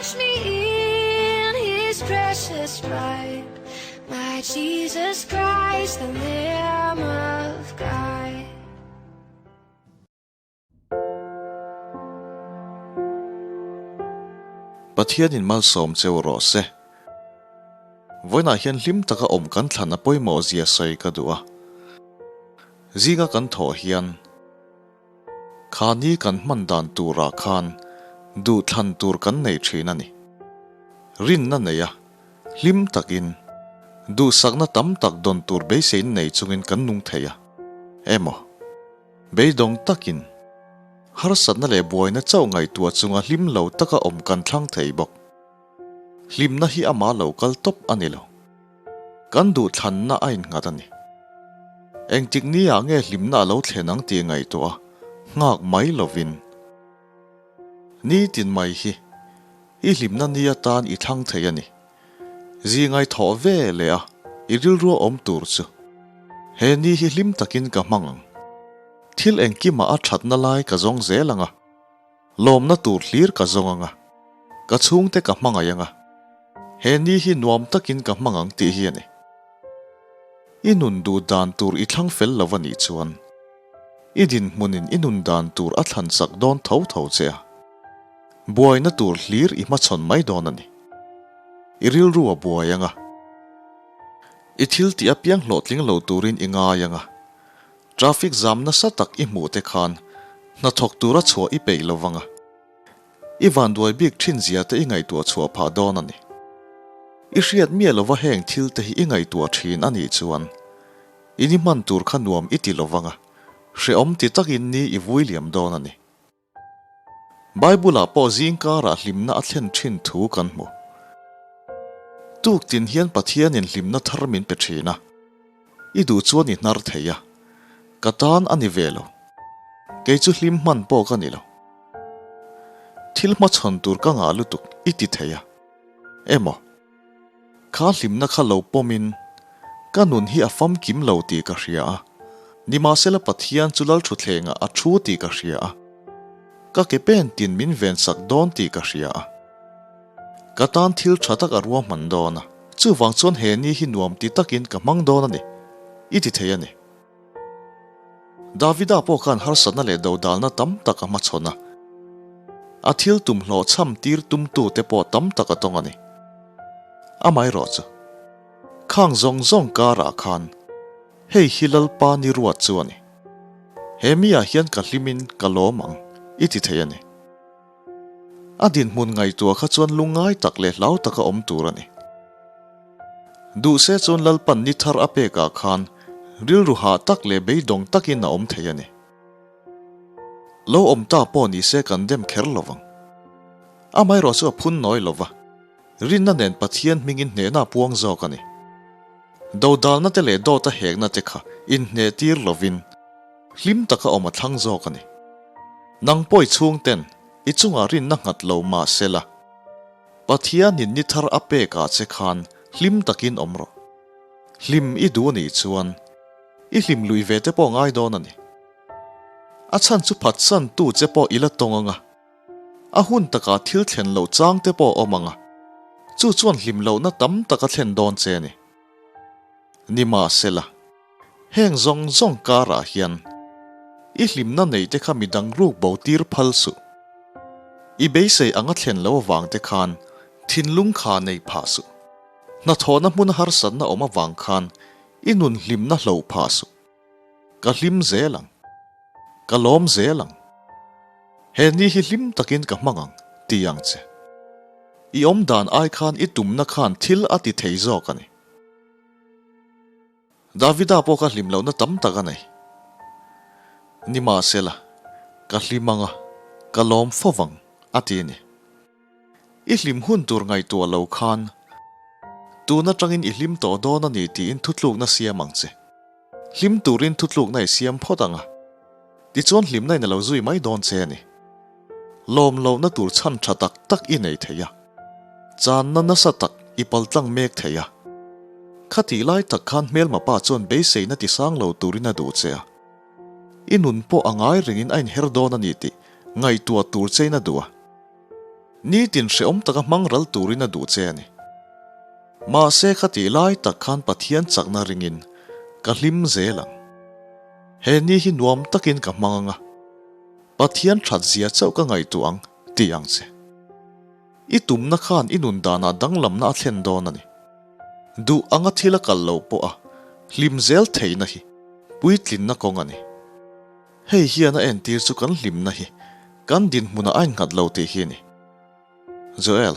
Wash me in his precious blood, my Jesus Christ, the Lamb of God. Pathianin malsawm cheu rawh se. Vawiinah hian hlim taka awm kan thlan a pawimawh zia sawi ka duh a. Zinga kan thawh hian. Kha ni kan hman dan turah khan duh thlan tur kan nei thin a ni. Rinna nei a, hlim takin, duhsakna tam tak dawn tur beisein nei chungin kan nung thei a. Emaw, beidawng takin, harsatna leh buaina chauh ngaihtuah chunga hlim lo taka awm kan thlang thei bawk. Hlimna hi amah lo kal tawp a ni lo. Kan duhthlanna a innghat a ni. Engtik ni ah nge hlimna a lo thlen ang tih ngaihtuah a, nghak mai lovin. Nitin mai hi i hlimna ni atan i thlang thei a ni. Zingai thawh ve leh a i rilru a awm tur chu. He ni hi hlim takin ka hmang ang. Thil engkimah a thatna lai ka zawng zel ang a. Lawmna tur hlir ka zawng ang a, ka chhungte ka hmangaih ang a, he ni hi nuam takin ka hmang ang tih hi a ni. I nun duh dan tur i thlang fel lo a nih chuan, i dinhmunin i nun dan tur a thlan chak dawn tho tho che a, buaina tur hlir i hmachhawn mai dawn a ni. I rilru a buai ang a, i thil tih apiang hlawhtling lo turin i ngai ang a, Traffic zam nasa tak i hmuh te khan hnathawk tura chhuah i peih lo vang a, i vanduai bik thin zia te i ngaihtuah chhuah phah dawn a ni. I hriat miah lova heng thil te hi i ngaihtuah thin a nih chuan i ni hman tur kha nuam i ti lo vang a, hrehawm ti takin ni i vui liam dawn a ni. Bible-ah pawh zingkarah hlimna a thlen thin thu kan hmu. Tuktin hian Pathianin hlimna thar min pe thin a, i duh chuan i hnar thei a, ka tan a ni ve lo. Kei chu hlim hman pawh ka ni lo. Thil hmachhawn tur ka ngah lutuk i ti thei a, emaw? Kha hlimna kha lo pawmin ka nun hi a famkim lo tih ka hria a, nimahsela Pathian chu Lalthutthlengah a thu tih ka hria a, ka ke pen tin min vensak dawn tih ka hria a, ka tan thil tha tak a ruahman dawn a, chuvang chuan he ni hi nuam ti takin ka hmang dawn a ni, i ti thei a ni. Davida pawh khan harsatna leh dodalna tam tak a hmachhawn a, a thil tum hlawhchham tir tumtute pawh tam tak a tawng a ni. Amaherawhchu, khang zawng zawng karah khan hei hi Lalpa ni ruat chu a ni. He miah hian ka hlimin ka lawm ang i ti thei a ni. A dinhmun ngaihtuah kha chuan lungngai tak leh hlau taka awm tur a ni. Duh se chuan Lalpan ni thar a pekah khan rilru hah tak leh beidawng takin a awm thei a ni. Lo awm ta pawh ni se kan dem kher lo vang. Amaherawh chu a phun nawi lo va, rinna nen Pathian hmingin hnehna a puang zawk a ni. Dodalna te leh dawta hekna te kha inhneh tir lovin hlim taka awm a thlang zawk a ni. Nang pawh i chhungten i chungah rinna nghat lo mah se la, Pathianin ni thar a pek ah che khan hlim takin awm rawh. Hlim i duh nih chuan i hlim lui ve te pawh ngai dawn a ni. A chhan chu phatsan tu che pawh i la tawng ang a, a hun takah thil thlen loh chang te pawh a awm ang a, chu chuan hlim lohna tam tak a thlen dawn che a ni. Nimahsela, heng zawng zawng karah hian i hlimna nei te kha midang ruk bo tir phal suh. I beisei anga thlen lo avang te khan thinlung kha nei phah suh. Hnathawhna hmuna harsatna awm avang khan i nun hlimna hloh phah suh. Ka hlim zel ang. Ka lawm zel ang. He ni hi hlim takin ka hmang ang, ti ang che. I awm dan ai khan i tumna khan thil a ti thei zawk a ni. Davida pawh ka hlim lohna tam tak a nei. Nimahsela, ka hlim ang a, ka lawm fo vang, a ti a ni. I hlim hun tur ngaihtuah lo khan, tun atangin i hlim tawh dawn a ni tiin thutlukna siam ang che. Hlim turin thutlukna i siam phawt ang a, tichuan hlimna in a lo zui mai dawn che a ni. Lawm lohna tur chhan tha tak tak i nei thei a, channa nasa tak i paltlang mek thei a. Khatih lai tak khan hmelma pa chuan beiseina ti sang lo turin a duh che a, i nun pawh a ngai rengin a inher dawn a ni tih ngaihtuah tur chein a duh a. Nitin hrehawm taka hmang ral turin a duh che a ni. Mahse khatih lai tak khan Pathian chakna ringin ka hlim zel ang. He ni hi nuam takin ka hmang ang a, Pathian that zia chauh ka ngaihtuah ang tih ang che. I tumna khan i nun danah danglamna a thlen dawn a ni. Duh anga thil a kal lo pawh a hlim zel theihna hi puitlinna kawng a ni. Hei hian a entir chu kan hlimna hi kan dinhmunah a innghat lo tih hi a ni. Joel,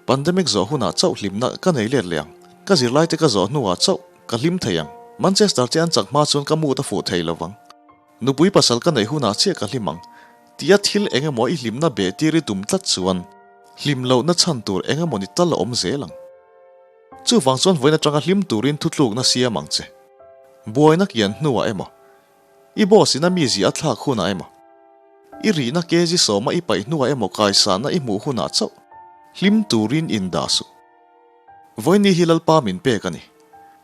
Pandemic zawh hunah chauh hlimna ka nei let leh ang. Ka zirlaite ka zawh hnuah chauh ka hlim thei ang. Manchester te an chak hma chuan ka mood a fuh thei lo vang. Nupui pasal ka neih hunah chiah ka hlim ang. Tia thil eng emaw i hlimna beh tir i tum tlat chuan hlim lohna chhan tur eng emaw ni tal a awm zel ang. Chuvang chuan vawiin atanga hlim turin thutlukna siam ang che. Buaina kian hnuah emaw, i boss in a mizia a thlak hunah emaw, i rihna kg sawma i paih hnuah emaw kaisana i hmuh hunah chauh hlim turin indah suh. Vawiin ni hi Lalpa min pek a ni.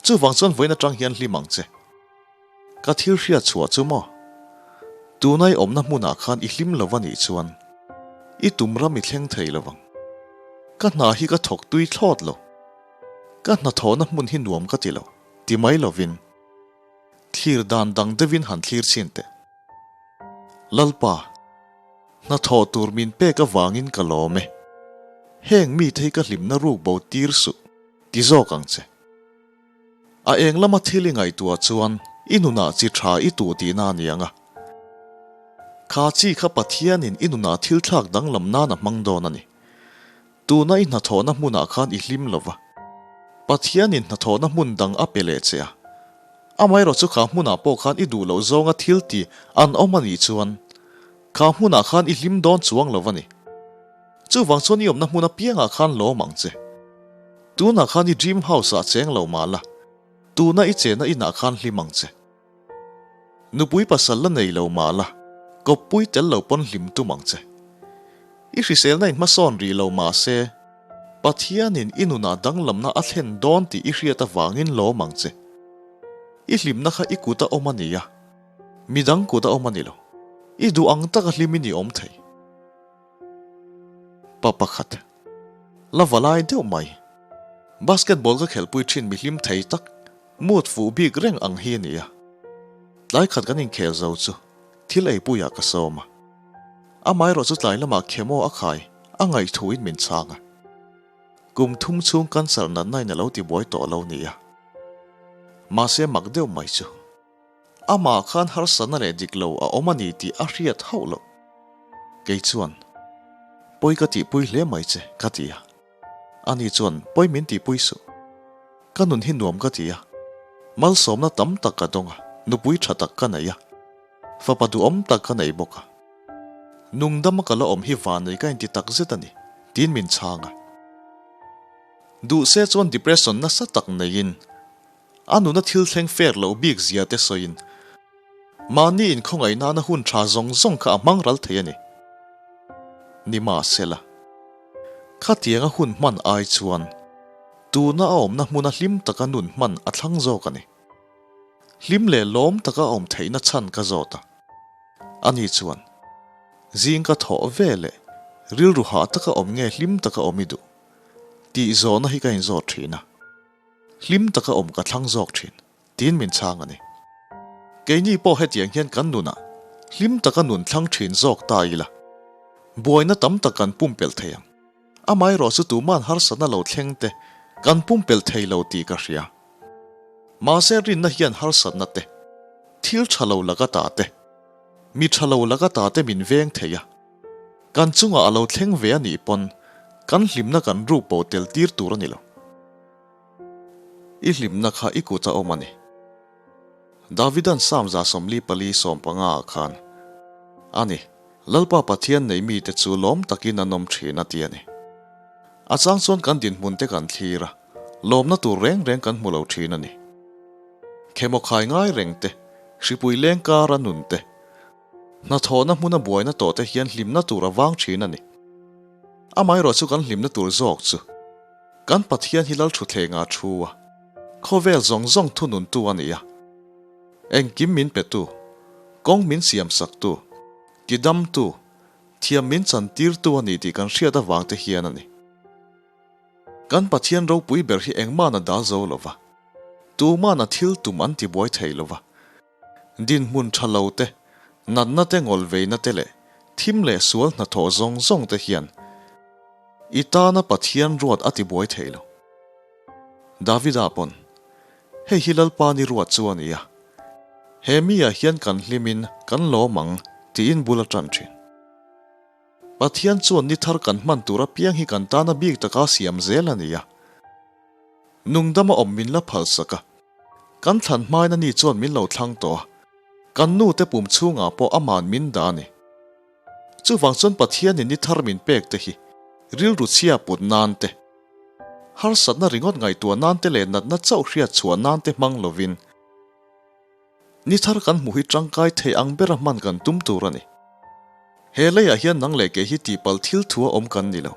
Chuvang chuan vawiin atang hian hlim ang che. Ka thil hriat chhuah chu maw? Tuna i awmna hmunah khan i hlim lo va nih chuan i tum ram i thleng thei lo vang. Ka hna hi ka thawk tui thlawt lo. Ka hnathawhna hmun hi nuam ka ti lo, ti mai lovin thlir dan dang deuhin han thlir chhin teh. Lalpa, hnathawh tur min pek avangin ka lawm e. Heng mite hi ka hlimna ruk bo tir suh, ti zawk ang che. A eng lama thil i ngaihtuah chuan i nunah chi tha i tuh tihna a ni ang a. Kha chi kha Pathianin i nunah thil thlak danglam nan a hmang dawn a ni. Tuna i hnathawhna hmunah khan i hlim lo va. Pathianin hnathawhna hmun dang a pe leh che a. Amaherawh chu kha hmunah pawh khan i duh loh zawnga thil ti an awm a nih chuan kha hmunah khan i hlim dawn chuang lo a ni. Chuvang chuan i awmna hmun apiangah khan lawm ang che. Tunah khan i dream house ah cheng lo mah la, tuna i chenna inah khan hlim ang che. Nupui pasal la nei lo mah la, kawppui tel lo pawn hlim tum ang che. I hriselna in hmasawn rih lo mah se, Pathianin i nunah danglamna a thlen dawn tih i hriat avangin lawm ang che. I hlimna kha i kut a awm a nia, midang kut a awm a ni lo. I duh ang taka hlimin i awm thei. Pa pakhat, la va lai deuh mai. Basketball ka khelhpui thin mi hlim thei tak, mood fuh bik reng ang hi a ni a. Tlai khat kan inkhel zo chu thil eipuiah ka sawm a. Amaherawh chu tlai lamah chemo a khai a ngaihthuin min chhang a. Kum thum chhung cancer natna in a lo tibuai tawh lo ni a. Mahse mak deuh mai chu. Amah khan harsatna leh dik lo a awm a ni tih a hriat hauh loh. Kei chuan, Pawi ka tihpui hle mai che, ka ti a. Ani chuan, Pawi min tihpui suh. Ka nun hi nuam ka ti a. Malsawmna tam tak ka dawng a, nupui tha tak ka nei a. Fapa duhawm tak ka nei bawk a. Nungdama ka la awm hi vanei ka inti tak zet a ni, tiin min chhang a. Duhse chuan depression nasa tak neiin A nuna thil thleng fair loh bik zia te sawiin, mahni inkhawngaih nana hun tha zawng zawng kha a hmang ral thei a ni. Nimahsela, khatianga hun hman ai chuan tuna a awmna hmuna hlim taka nun hman a thlang zawk a ni. Hlim leh lawm taka a awm theihna chhan ka zawt a. Ani chuan, Zing ka thawh ve leh rilru hah taka awm nge hlim taka awm i duh? tih zawhna hi ka inzawt thin a. Hlim taka awm ka thlang zawk thin, tiin min chhang a ni. Keini pawh hetiang hian kan nunah hlim taka nun thlang thin zawk ta ila, buaina tam tak kan pumpelh thei ang. Amaherawh chu tuman harsatna lo thleng te kan pumpelh thei lo tih ka hria. Mahse rinna hian harsatna te, thil tha lo laka ta te, mi tha lo laka ta te min veng thei a. Kan chungah a lo thleng ve a nih pawn kan hlimna kan ruk bo tel tir tur a ni lo. I hlimna kha i kut a awm a ni. Davidan Psalm 44 15 ah khan, A ni, Lalpa Pathian nei mite chu lawm takin an awm thin a ti a ni. A chang chuan kan dinhmun te kan thlir a, lawmna tur reng reng kan hmu lo thin a ni. Khemaw khai ngai reng te, hripui leng kara nun te, Hnathawhna hmuna buaina tawh te hian hlimna tur a vang thin a ni. Amaherawh chu kan hlimna tur zawk chu kan Pathian hi Lalthuthleng a thu a, khawvel zawng zawng thununtu a ni a. Engkim min petu, kawng min siamsaktu, tidamtu, Thiam min chantirtu a ni tih kan hriat avang te hian a ni. Kan Pathian ropui ber hi engmahna dal zo lo va, tumahna thil tum an tibuai thei lo va. Dinhmun tha lo te, natna te ngawlveina te leh thim leh sual hnathawh zawng zawng te hian i tana Pathian ruat a tibuai thei lo. Davida pawn, Hei hi Lalpa ni ruat chu a ni a, he mi ah hian kan hlimin kan lawm ang tiin bul a tan thin. Pathian chuan ni thar kan hman tur apiang hi kan tana bik taka siam zel a ni a. Nungdama awm min la phalsak a, kan thlan hmain ani chuan min lo thlang tawh a, kan nute pum chhungah pawh aman min dah a ni. Chuvang chuan Pathianin ni thar min pek te hi rilru chhia put nan te, harsatna ringawt ngaihtuah nan te leh natna chauh hriat chhuah nan te hmang lovin, Ni thar kan hmuh hi tangkai thei ang bera hman kan tum tur a ni. He leiah hian nang leh kei hi tihpalh thil thu a awm kan ni lo.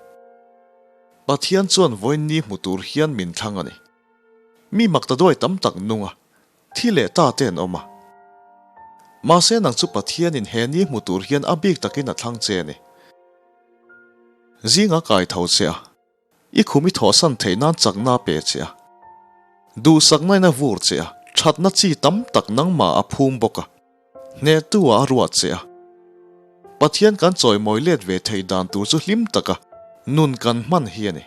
Pathian chuan vawiin ni hmu tur hian min thlang a ni. Mi mak ta duai tam tak nung a, thi leh ta te an awm a. Mahse nang chu Pathianin he ni hmu tur hian a bik takin a thlang che a ni. Zinga kai tho che a. I khum i thawhsan theih nan chakna a pe che a, duhsakna in a vur che a, thatna chi tam tak nangmah a phum bawk a, hnehtu ah a ruat che a. Pathian kan chawimawi let ve thei dan tur chu hlim taka nun kan hman hi a ni.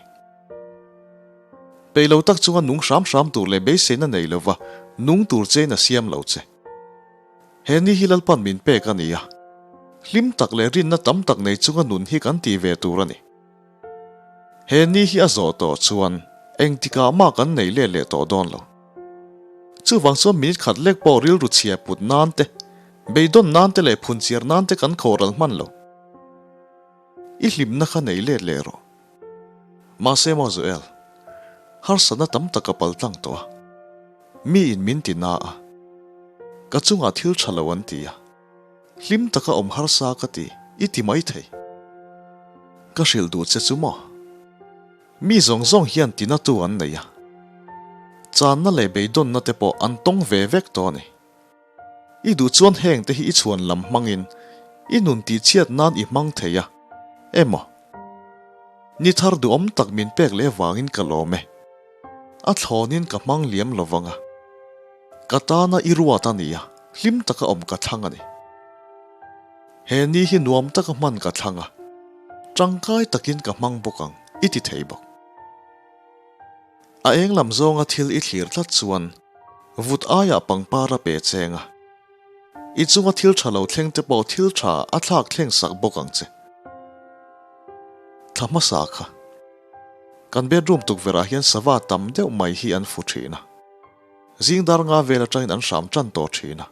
Peih lo tak chunga nung hram hram tur leh beiseina nei lova nung tur chein a siam lo che. He ni hi Lalpan min pek a ni a, hlim tak leh rinna tam tak nei chunga nun hi kan ti ve tur a ni. He ni hi a zawh tawh chuan engtikah mah kan nei let leh tawh dawn lo. Chuvang chuan minute khat lek pawh rilru chhia put nan te, beidawn nan te leh phunchiar nan te kan khawhral hman lo. I hlimna kha nei let leh rawh. Mahse maw Joel, harsatna tam tak a paltlang tawh a. Mi in min ti na a, ka chungah thil tha lo an ti a. Hlim taka awm harsa ka ti, i ti mai thei. Ka hrilh duh che chu maw? Mi zawng zawng hian tinatu an nei a, channa leh beidawnna te pawh an tawng ve vek tawh a ni. I duh chuan heng te hi i chhuan lam hmangin i nun tihchhiat nan i hmang thei a, emaw? Ni thar duhawm tak min pek leh vangin ka lawm e. A thlawnin ka hmang liam lo vang a. Ka tana i ruat a nia, hlim taka awm ka thlang a ni. He ni hi nuam taka hman ka thlang a, tangkai takin ka hmang bawk ang, i ti thei bawk. A eng lam zawnga thil i thlir tlat chuan vut aiah pangpar a pe cheng a, i chunga thil tha lo thleng te pawh thil tha a thlak thleng sak bawk ang che. Thla hmasa kha. Kan bedroom tukverh ah hian sava tam deuh mai hi an fu thin a. Zing dar nga vel atangin an hram tan tawh thin a.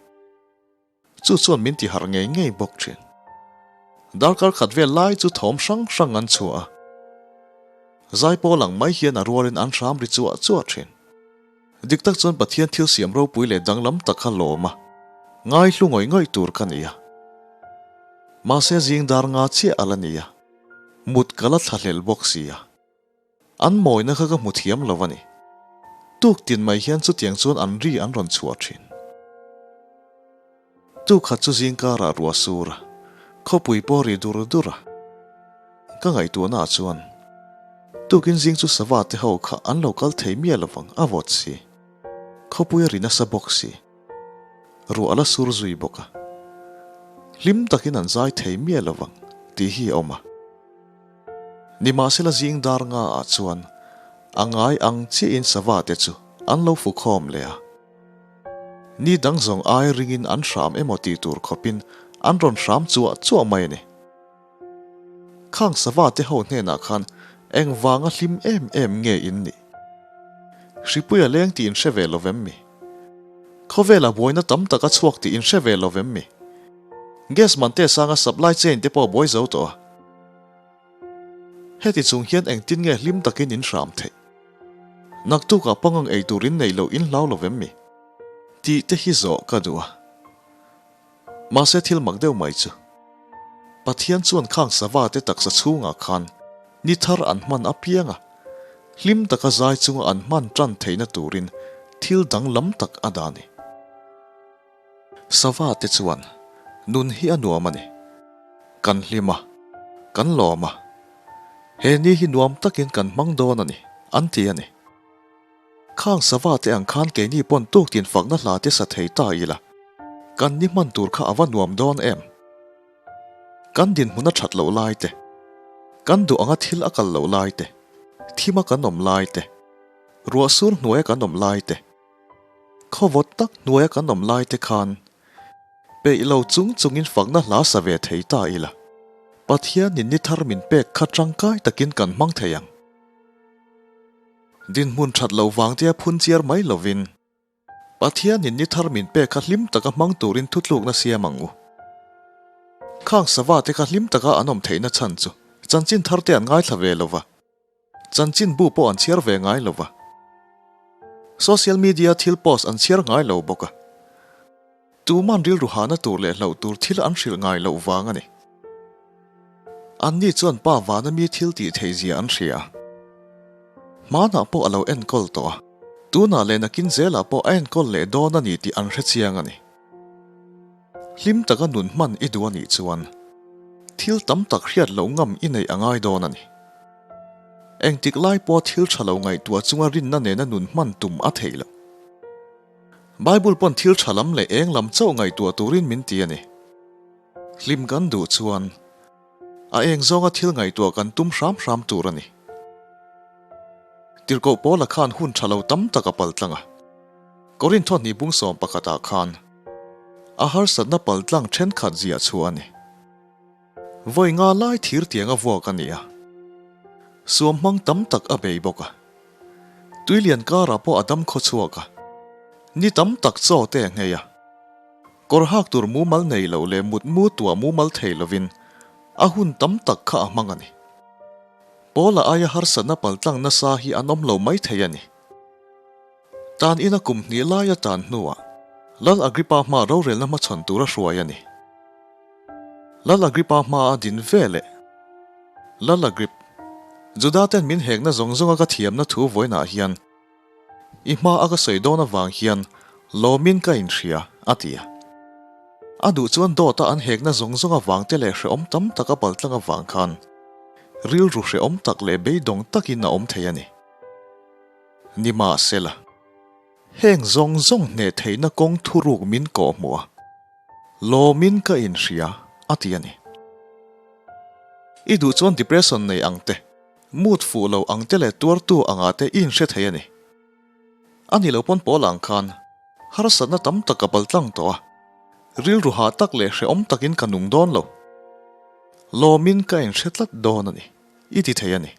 Chu chuan min ti harh ngei ngei bawk thin. Darkar khat vel lai chu thawm hrang hrang an chhuah a. Zaipawl ang mai hian a rualin an hram ri chuah chuah thin. Dik tak chuan Pathian thil siam ropui leh danglam tak kha lawm a, ngaihlu ngawih ngawih tur ka ni a. Mahse zing dar nga chiah a la ni a, mut ka la thlahlel bawk si a. An mawina kha ka hmu thiam lo a ni. Tuk tin mai hian chutiang chuan an ri an rawn chhuah thin. Tuk khat chu zingkarah ruah sur a, khawpui pawh ri dur dur a. Ka ngaihtuahna ah chuan tukin zing chu sava te ho kha an lo kal thei miah lovang a vawt si. Khawpui a ri nasa bawk si. Ruah a la sur zui bawk a. Hlim takin an zai thei miah lovang tih hi a awm a. Nimahsela zing dar nga ah chuan a ngai ang chiahin sava te chu an lo fu khawm leh a. Ni dang zawng ai ringin an hram emaw tih tur khawpin an rawn hram chuah chuah mai a ni. Khang sava te ho hnenah khan engvanga hlim em em nge in nih? Hripui a leng tih in hre ve lo vem mi? Khawvela buaina tam tak a chhuak tih in hre ve lo vem mi? Gas man te sanga supply chain te pawh a buai zo tawh a. Heti chung hian engtin nge hlim takin in hram theih? Naktukah pangang ei tur in nei loh in hlau lo vem mi? Tih te hi zawh ka duh a. Mahse thil mak deuh mai chu. Pathian chuan khang sava te taksa chhungah khan ni thar an hman apiang a, hlim taka zai chunga an hman tan theihna turin thil danglam tak a dah a ni. Sava te chuan nun hi a nuam a ni. Kan hlim a. Kan lawm a, he ni hi nuam takin kan hmang dawn a ni, an ti a ni. Khang sava te ang khan keini pawn tuktin fakna hla te sa thei ta ila, kan ni hman tur kha a va nuam dawn em? Kan dinhmun a that loh lai te, kan duh anga thil a kal loh lai te, thima kan awm lai te, ruah sur hnuaia kan awm lai te, khawvawt tak hnuaia kan awm lai te khan peih lo chung chungin fakna hla sa ve thei ta ila, Pathianin ni thar min pek kha tangkai takin kan hmang thei ang. Dinhmun that loh vang tia phun chiar mai lovin, Pathianin ni thar min pek kha hlim taka hmang turin thutlukna siam ang u. Khang sava te kha hlim taka an awm theihna chhan chu chanchin thar te an ngaithla ve lo va, chanchin bu pawh an chhiar ve ngai lo va, social media thil post an chhiar ngai lo bawk a. Tuman rilru hahna tur leh hlauh tur thil an hrilh ngai loh vang a ni. Anni chuan pa vana mi thil tih theih zia an hria a. Hmanah pawh a lo enkawl tawh a, tunah leh nakin zelah pawh a enkawl leh dawn a ni tih an hre chiang a ni. Hlim taka nun hman i duh a nih chuan thil tam tak hriat loh ngam i neih a ngai dawn a ni. Engtik lai pawha thil tha lo ngaihtuah chunga rinna nena nun hman tum a theih loh. Bible pawn thil tha lam leh eng lam chauh ngaihtuah turin min ti a ni. Hlim kan duh chuan a eng zawnga thil ngaihtuah kan tum hram hram tur a ni. Tirhkoh Paula khan hun tha lo tam tak a pal tlang a. Korinth hnih bungsawm pakhatah khan a harsatna pal tlang thenkhat ziah chhuah a ni. Vawi nga lai thir tiang a vuak a ni a, suam hmang tam tak a bei bawk a. Tuilian karah pawh a dam khaw chhuak a, ni tam tak chaw te a nghei a. Kawr hak tur mumal nei lo leh mutmu tuah mumal thei lovin a hun tam tak kha a hmang a ni. Paula aia harsatna paltlang nasa hi an awm lo mai thei a ni. Tan ina kum hnih laia tan hnuah Lal Agrippa hmaa rorelna hmachhawn tura hruai a ni. Lal Agrippa hmaa a din ve leh Lal Agrip, Juda ten min hekna zawng zawnga ka thiamna thu vawiinah hian i hma a ka sawi dawn avang hian lawmin ka inhria, a ti a. A duh chuan dawta an hekna zawng zawng avang te leh hrehawm tam tak a paltlang avang khan rilru hrehawm tak leh beidawng takin a awm thei a ni. Nimahsela, heng zawng zawng hneh theihna kawng thuruk min kawhhmuh a, lawmin ka inhria, a ti a ni. I duh chuan depression nei ang te, mood fuh lo ang te leh tuartu angah te i inhre thei a ni. A ni lo pawn pawl ang khan harsatna tam tak ka paltlang tawh a, rilru hah tak leh hrehawm takin ka nung dawn lo. Lawmin ka inhre tlat dawn a ni, i ti thei a ni.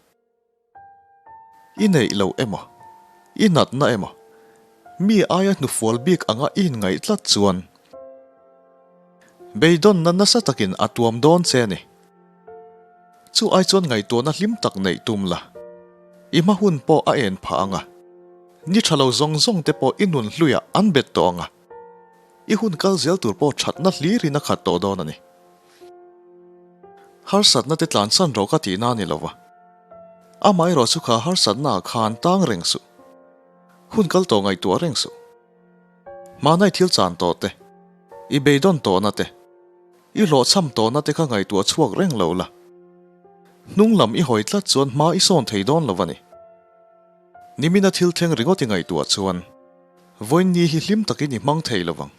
I neih loh emaw, i natna emaw, mi aia hnufual bik anga i inngaih tlat chuan beidawnna nasa takin a tuam dawn che a ni. Chu ai chuan ngaihtuahna hlim tak neih tum la, i hma hun pawh a en phah ang a, ni tha lo zawng zawng te pawh i nun hluiah an bet tawh ang a, i hun kal zel tur pawh thatna hlirin a khat tawh dawn a ni. Harsatna te tlansan rawh ka tihna a ni lo va. Amaherawh chu kha harsatna ah khan tang reng suh. Hun kal tawh ngaihtuah reng suh. Hmanai thil chan tawh te, i beidawn tawhna te, i hlawhchham tawhna te kha ngaihtuah chhuak reng lo la. Hnung lam i hawi tlat chuan hma i sawn thei dawn lo a ni. Nimina thil thleng ringawt i ngaihtuah chuan vawiin ni hi hlim takin i hmang thei lo vang.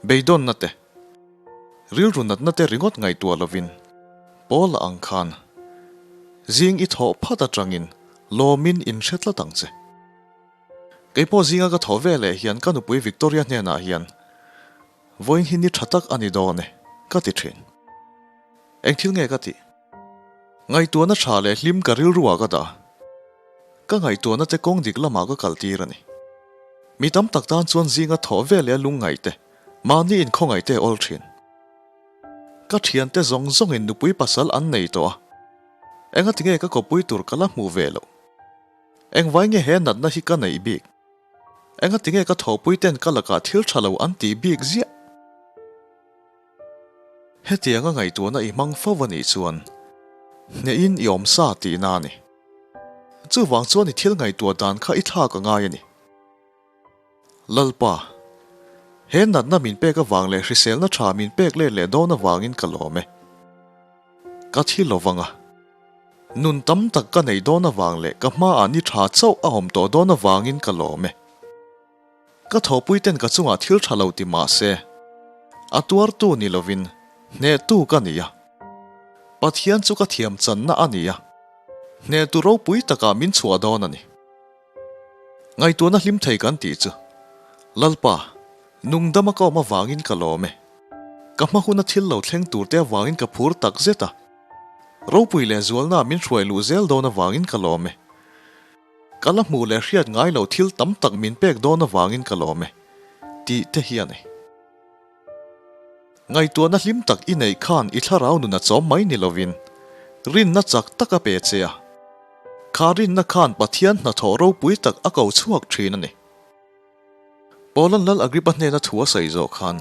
Beidawnna te. Rilru natna te ringawt ngaihtuah lovin Paula ang khan zing i thawh phat atangin lawmin in hre tlat ang che. Keipawh zinga ka thawh ve leh hian ka nupui Victoria hnenah hian vawiin hi ni tha tak a ni dawn e ka ti thin. Eng thil nge ka tih? Ngaihtuahna tha leh hlim ka rilruah ka dah. Ka ngaihtuahna te kawng dik lamah ka kaltir a ni. Mi tam tak tan chuan zinga thawh ve leh a lungngaih te, mahni inkhawngaih te awl thin. Ka thiante zawng zawngin nupui pasal an nei tawh a, engatinge ka kawppui tur ka la hmuh ve loh? Engvai nge he natna hi ka neih bik? Engatinge ka thawhpui ten ka lakah thil tha lo an tih bik ziah? Hetianga ngaihtuahna i hmang fo a nih chuan hnehin i awm sa tihna a ni. Chuvang chuan i thil ngaihtuah dan kha i thlak a ngai a ni. Lalpa, he natna min pek avang leh hriselna tha min pek let leh dawn avangin ka lawm e. Ka thi lo vang a. Nun tam tak ka nei dawn avang leh ka hmaah ni tha chauh a awm tawh dawn avangin ka lawm e. Ka thawhpui ten ka chungah thil tha lo ti mah se, a tuartu ni lovin hnehtu ka ni a. Pathian chu ka thiam channa a ni a, hnehtu ropui takah min chhuah dawn a ni. Ngaihtuahna hlim thei kan tih chu, Lalpa, nungdama ka awm avangin ka lawm e. Ka hma huna thil lo thleng turte avangin ka phur tak zet a. Ropui leh zualnaah min hruai luh zel dawn avangin ka lawm e. Ka la hmuh leh hriat ngai lo thil tam tak min pek dawn avangin ka lawm e, tih te hi a ni. Ngaihtuahna hlim tak i neih khan i thlarau nun a chawm mai ni lovin, rinna chak tak a pe che a. Kha rinna khan Pathian hnathawh ropui tak a ko chhuak thin a ni. Paulan Lal Agrippa hnena thu a sawi zawh khan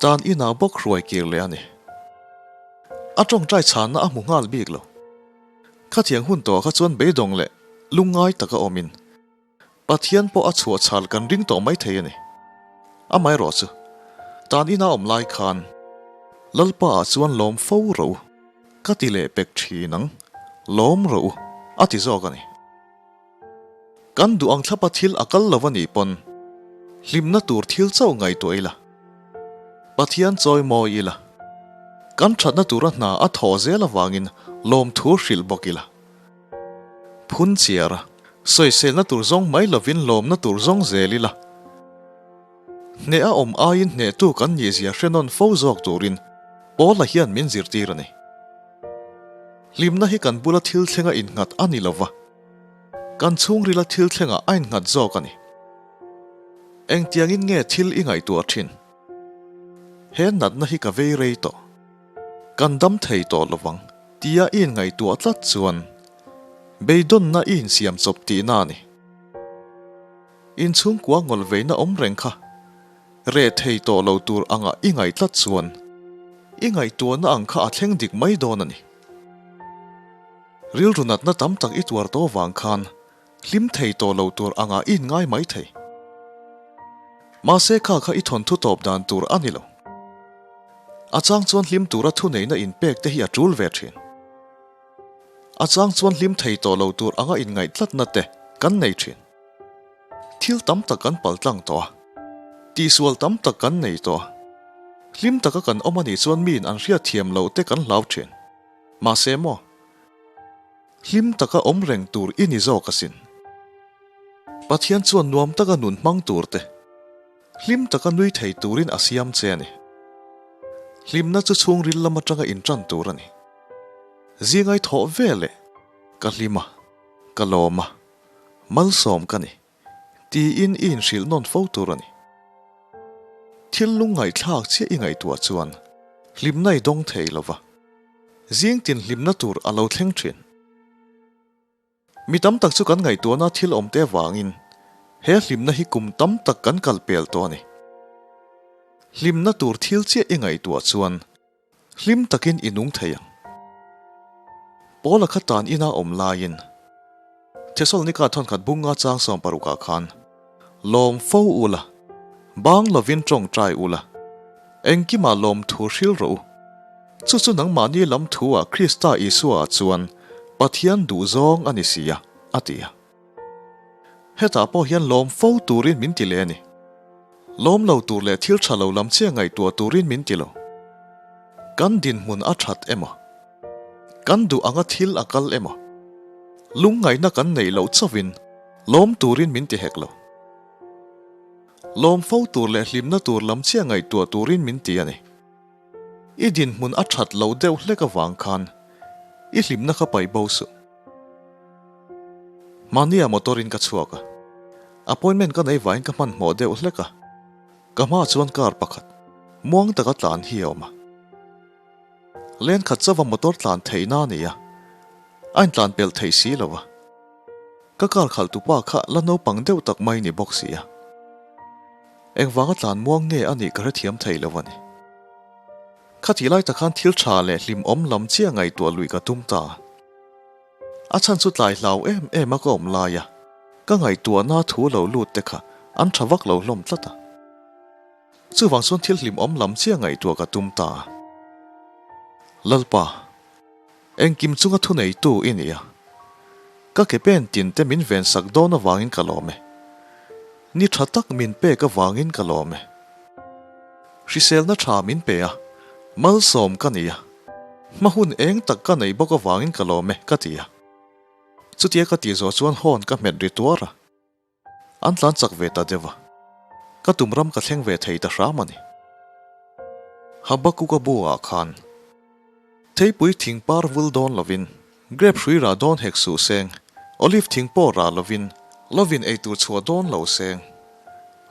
tan inah bawk hruai kir leh a ni. A tawngtai chhanna a hmu nghal bik lo. Khatiang hun tawh kha chuan beidawng leh lungngai taka awmin Pathian pawh a chhuah chhal kan ring tawh mai thei a ni. Amaherawh chu, tan ina awm lai khan Lalpa ah chuan lawm fo rawh u, ka ti leh pek thin ang, lawm rawh u, a ti zawk a ni. Kan duh ang thlapa thil a kal lo a nih pawn hlimna tur thil chauh ngaihtuah ila, Pathian chawi mawi ila, kan thatna tura hna a thaw zel avangin lawmthu hrilh bawk ila. Phun chiar a, sawiselna tur zawng mai lovin lawmna tur zawng zel ila. Hneh a awm aiin hnehtu kan nihzia hre nawn fo zawk turin Paula hian min zirtir a ni. Hlimna hi kan bula thil thlenga innghat a ni lova, kan chhungrila thil thlengah a innghat zawk a ni. Engtiangin nge thil i ngaihtuah thin? He natna hi ka vei rei tawh. Kan dam thei tawh lovang tia i inngaihtuah tlat chuan beidawnna i insiam chawp tihna a ni. Inchhungkua ngawlveina awm reng kha reh thei tawh lo tur anga i ngaih tlat chuan i ngaihtuahna ang kha a thleng dik mai dawn a ni. Rilru natna tam tak i tuar tawh vang khan hlim thei tawh lo tur anga i inngai mai thei. Mahse kha kha i thawnthu tawp dan tur a ni lo. A chang chuan hlim tura thuneihna inpek te hi a tul ve thin. A chang chuan hlim thei tawh lo tur anga inngaih tlatna te kan nei thin. Thil tam tak kan pal tlang tawh a, tihsual tam tak kan nei tawh a, hlim taka kan awm a nih chuan miin an hriatthiam loh te kan hlau thin. Mahse maw? Hlim taka awm reng tur i ni zawk asin. Pathian chuan nuam taka nun hmang tur te, hlim taka nui thei turin a siam che a ni. Hlimna chu chhungril lam atanga intan tur a ni. Zingai thawh ve leh ka hlim a, ka lawm a, malsawm ka ni, tiin i inhrilh nawn fo tur a ni. Thil lungngaihthlak chiah i ngaihtuah chuan hlimna i dawng thei lo va, zing tin hlimna tur a lo thleng thin. Mi tam tak chu kan ngaihtuahna thil awm te avangin he hlimna hi kum tam tak kan kal pel tawh a ni. Hlimna tur thil chiah i ngaihtuah chuan hlim takin i nung thei ang. Paula kha tan ina awm laiin Thesalonika thawnkhat bunga chang 60 ah khan lawm fo ula, bang lovin tawngtai ula, engkimah lawmthu hril rawh u. Chu chu nangmahni lam thu-ah Krista Isua-ah chuan Pathian duhzawng a ni si a, a ti a. Hetah pawh hian lawm fo turin min ti leh a ni. Lawm lo tur leh thil tha lo lam chiah ngaihtuah turin min ti lo. Kan dinhmun a that emaw? Kan duh anga thil a kal emaw? Lungngaihna kan neih loh chauhin lawm turin min ti hek lo. Lawm fo tur leh hlimna tur lam chiah ngaihtuah turin min ti a ni. I dinhmun a that loh deuh hlek avang khan i hlimna kha paih bo suh. Mahnia motor in ka chhuak a, appointment ka nei vaiin ka hmanhmawh deuh hlek a, ka hmaah chuan car pakhat muang taka tlan hi a awm a. Len khat chauha motor tlan theihna a ni a, a intlan pelh theih si lo a. Ka car khalh tupa kha la naupang deuh tak mai ni bawk si a. Engvanga tlan muang nge a nih ka hrethiam thei lo a ni. Khatih lai tak khan thil tha leh hlimawm lam chiah ngaihtuah luih ka tum ta. A chhan chu tlai hlau em em a ka awm lai a, ka ngaihtuahna thu lo lut te kha an tha vak lo hlawm tlat a. Chuvang chuan thil hlimawm lam chiah ngaihtuah ka tum ta a. Lalpa. Engkim chunga thuneitu i ni a. Ka ke pen tin te min ven sak dawn avangin ka lawm e. Ni tha tak min pek avangin ka lawm e. Hriselna tha min pe a, malsawm ka ni a. Hma hun eng tak ka nei bawk avangin ka lawm e, ka ti a. Chutia ka tih zawh chuan horn ka hmet ri tuar a. An tlan chak ve ta deuh a, ka tum ram ka thleng ve thei ta hram a ni. Habakkuk-a bu ah khan Theipui thing par vul dawn lovin, grape hrui rah dawn hek suh seng, olive thing pawh rah lovin, lovin ei tur chhuah dawn lo seng,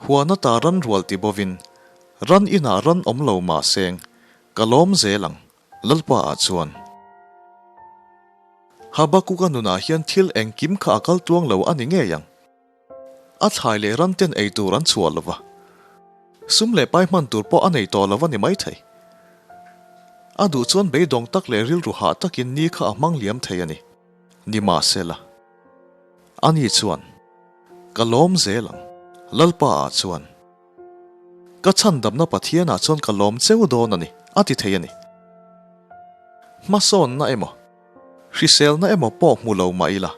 huan ata ran rual ti bovin, ran inah ran awm lo mah seng, ka lawm zel ang, Lalpa ah chuan. Habakkuk-a nunah hian thil engkim kha a kal tuang lo a ni ngei ang. A thlai leh ran ten ei tur an chhuah lo va, sum leh pai hman tur pawh a nei tawh lo a ni maithei. A duh chuan beidawng tak leh rilru hah takin ni kha a hmang liam thei a ni. Nimahsela, ani chuan, Ka lawm zel ang, Lalpa ah chuan. Ka chhandamna Pathianah chuan ka lawm cheu dawn a ni, a ti thei a ni. Hmasawnna emaw, hriselna emaw pawh hmu lo mah ila,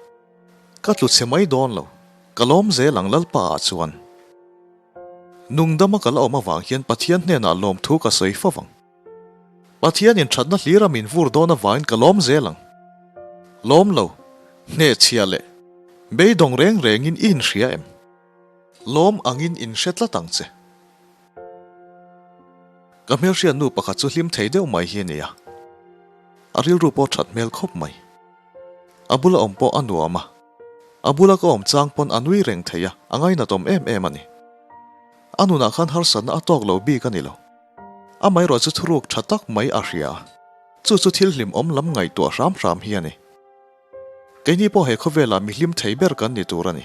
ka tlu chhe mai dawn lo, ka lawm zel ang Lalpa ah chuan. Nungdama ka la awm avang hian Pathian hnenah lawmthu ka sawi fo vang. Pathianin thatna hlira min vur dawn avangin ka lawm zel ang. Lawm lo, hnehchhia leh beidawng reng rengin i inhria em? Lawm angin in hre tlat ang che. Ka hmelhriat nu pakhat chu hlim thei deuh mai hi a ni a. A rilru pawh that hmel khawp mai. A bula awm pawh a nuam a. A bula ka awm chang pawn a nui reng thei a, a ngainatawm em em a ni. A nunah khan harsatna a tawk lo bik a ni lo. Amaherawh chu thuruk tha tak mai a hria a. Chu chu thil hlimawm lam ngaihtuah hram hram hi a ni. Keini pawh he khawvelah mi hlim thei ber kan ni tur a ni.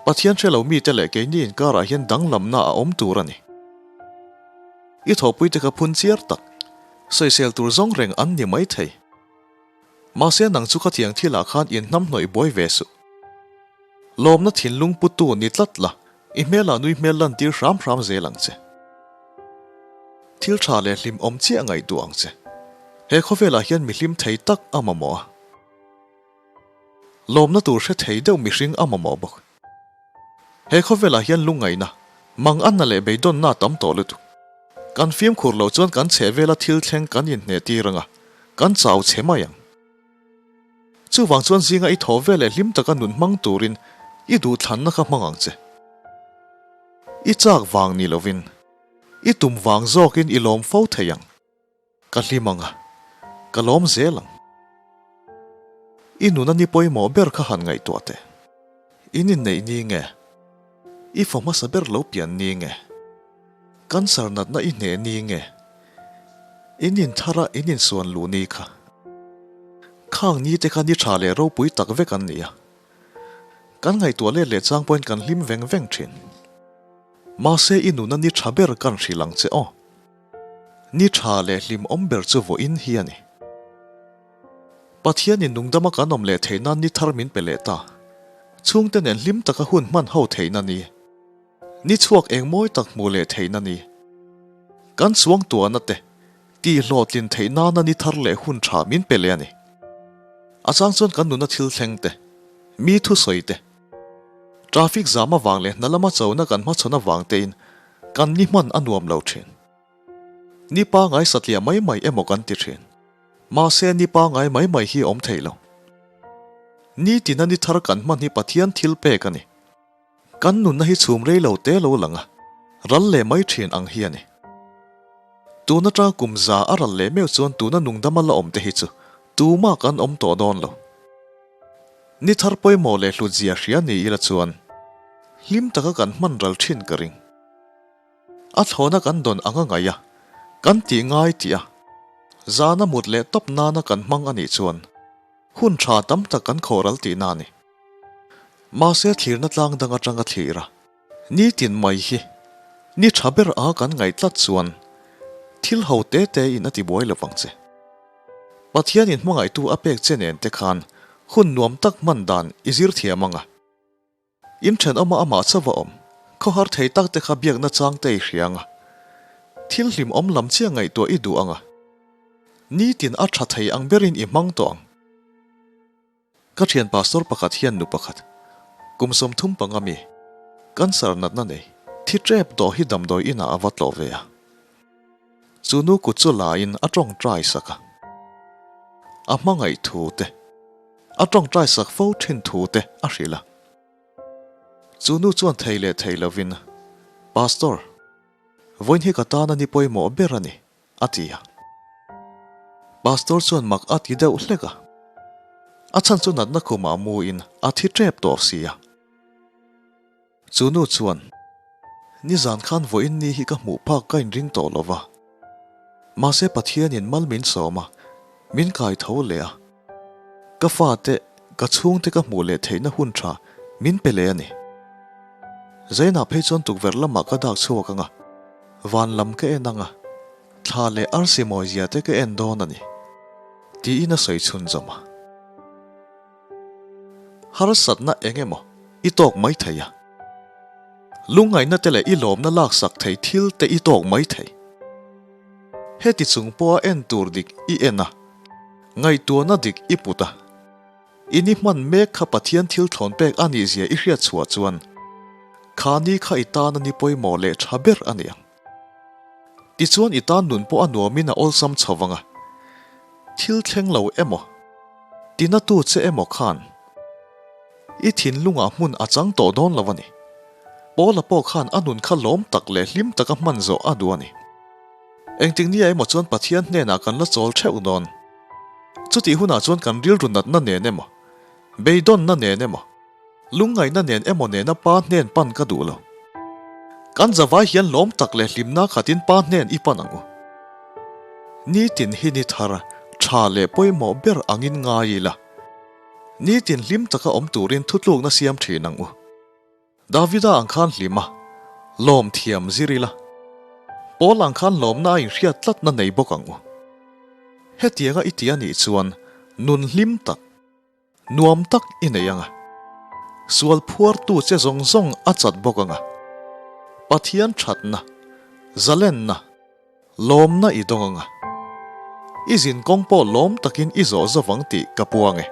Pathian hre lo mite leh keini inkarah hian danglamna a awm tur a ni. I thawhpuite kha phun chiar tak, sawisel tur zawng reng an ni mai thei. Mahse nang chu khatiang thilah khan inhnamhnawih buai ve suh. Lawmna thinlung putu ni tlat la, i hmelah nui hmel lantir hram hram zel ang che. Thil tha leh hlimawm chiah ngaihtuah ang che. He khawvelah hian mi hlim thei tak a mamawh a. Lawmna tur hre thei deuh mihring a mamawh bawk. He khawvelah hian lungngaihna, manganna leh beidawnna a tam tawh lutuk. Kan fimkhur loh chuan kan chheh vela thil thleng kan inhneh tir ang a, kan chau chhe mai ang. Chuvang chuan zinga i thaw vel leh hlim taka nun hmang turin i duhthlanna kha hmang ang che. I chak vang ni lovin, i tum vang zawkin i lawm fo thei ang. Ka hlim ang a, ka lawm zel ang. I nuna ni pawimawh ber kha han ngaihtuah teh. In inneih ni nge? I fa hmasa ber lo pian ni nge? Cancer natna i hneh ni nge? In inthar a in insuan luh ni kha? Khang ni te kha ni tha leh ropui tak vek an ni a. Kan ngaihtuah let leh chang pawhin kan hlim veng veng thin. Mahse i nuna ni tha ber kan hrilh ang che aw. Ni tha leh hlimawm ber chu vawiin hi a ni. Pathianin nungdama kan awm leh theih nan ni thar min pe leh ta. Chhungte nen hlim taka hun hman ho theihna ni. Ni chhuak eng mawi tak hmuh leh theihna ni. Kan chuang tuahna te tih hlawhtlin theih nana ni thar leh hun tha min pe leh a ni. A chang chuan kan nuna thil thleng te, mi thusawi te, traffic zam avang leh hna lama chona kan hmachhawn avang tein Kan ni hman a nuam lo thin. Ni pangai satliah mai mai emaw kan ti thin. Mahse ni pangai mai mai hi awm thei lo. Ni tina ni thar kan hman hi Pathian thil pek a ni. Kan nunna hi chhum rei lo te lo lang a, ral leh mai thin ang hi a ni. Tun atanga kum za a ral leh meuh chuan tuna nungdama la awm te hi chu tumah kan awm tawh dawn lo. Ni thar pawimawh leh hlutzia hria ni ila chuan hlim taka kan hman ral thin ka ring. A thlawna kan dawn ang a ngaih a, kan tih ngai tih a, zana mut leh tawp nana kan hmang a nih chuan hun tha tam tak kan khawh ral tihna a ni. Mahse thlirna tlang dang atanga thlir a, nitin mai hi ni tha ber a kan ngaih tlat chuan thil ho te te in a ti buai lovang che. Pathianin hmangaihtu a pek che nen te khan hun nuam tak hman dan i zir thiam ang a. In thenawma amah chauh a awm, khawhar thei tak te kha biakna chang te i hria ang a. Thil hlimawm lam chiah ngaihtuah i duh ang a. Nitin a tha thei ang berin i hmang tawh ang. Ka thian pastor pakhat hian nu pakhat, kum 35 mi, cancer natna nei, thi tep tawh hi damdawi inah a va tlawh ve a. Chu nu kut chu laiin a tawngtai sak a. A hmangaih thu te, a tawngtai sak fo thin thu te a hrilh a. Chu nu chuan thei leh thei lovin, Pastor, vawiin hi ka tan a ni pawimawh ber a ni, a ti a. Pastor chuan mak a ti deuh hlek a. A chhan chu natna khumah muin a thi tep tawh si a. Chu nu chuan, Nizan khan vawiin ni hi ka hmuh phak ka inring tawh lo va. Mahse Pathianin mal min sawm a, min kai tho leh a. Ka fate, ka chhungte ka hmuh leh theihna hun tha min pe leh a ni. Zainah phei chuan tukverh lamah ka dak chhuak ang a, van lam ka en ang a, thla leh arsi mawizia te ka en dawn a ni, tiin a sawi chhunzawm a. Harsatna eng emaw i tawk mai thei a, lungngaihna te leh i lawmna laksak thei thil te i tawk mai thei. Heti chung pawha en tur dik i en a, ngaihtuahna dik i put a, i ni hman mek kha Pathian thil thlawn pek a nih zia i hriat chhuah chuan kha ni kha i tana ni pawimawh leh tha ber a ni ang. Tichuan i tan nun pawh a nuamin a awlsam chho vang a, thil thleng lo emaw, tinatu che emaw khan i thinlungah hmun a chang tawh dawn lo a ni. Paula pawh khan a nun kha lawm tak leh hlim taka hman zawh a duh a ni. Engtik nia emaw chuan Pathian hnenah kan la chawl theuh dawn. Chutih hunah chuan kan rilru natna nen emaw, beidawnna nen emaw, lungngaihna nen emaw nena Pa hnen pan ka duh lo. Kan zavai hian lawm tak leh hlimna khatin Pa hnen i pan ang u. Nitin hi ni thar, tha leh pawimawh ber angin ngai ila. Nitin hlim taka awm turin thutlukna siam thin ang u. Davida ang khan hlim a, lawm thiam zir ila. Paul ang khan lawmna a inhriat tlatna nei bawk ang u. Hetianga i ti a nih chuan nun hlim tak, nuam tak i nei ang a. Sual phuartu che zawng zawng a chat bawk ang a. Pathian thatna, zalenna, Lawmna i dawng anga, i zin kawng pawh lawm takin i zawh zo vang tih ka puang e.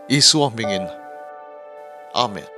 Isua hmingin. Amen.